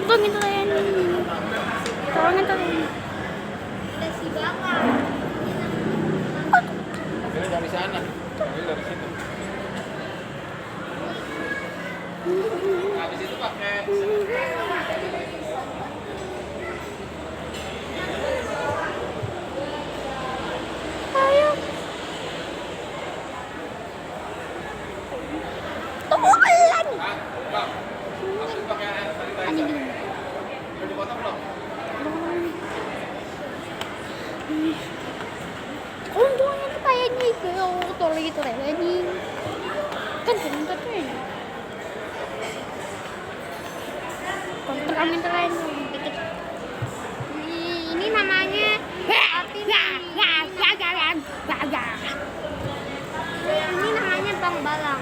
Tonton itu ya nih. Tolong itu. Ada si bakar. Ini dari sana. Ini dari situ. Habis itu pakai Ayo. Tungguan. Bang. Habis itu pakai sanitizer. Udah dipotong belum? Untungnya tuh kayaknya kayak kotor gitu kayaknya. Kan bentar tuh ya. Kontramin lain dikit. Ini namanya api. Ini namanya bang balang.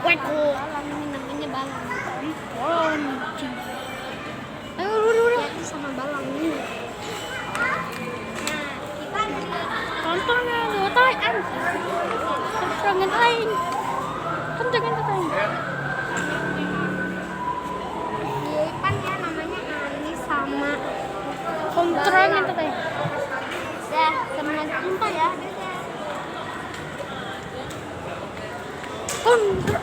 Balang ini namanya balang. Ayo sama balang ini. Tontonnya dua tayan. Kontramin lain. Kontramin lain. Ipan ya namanya Ali sama kontramin lain. Ya, sampai jumpa ya. Kontra.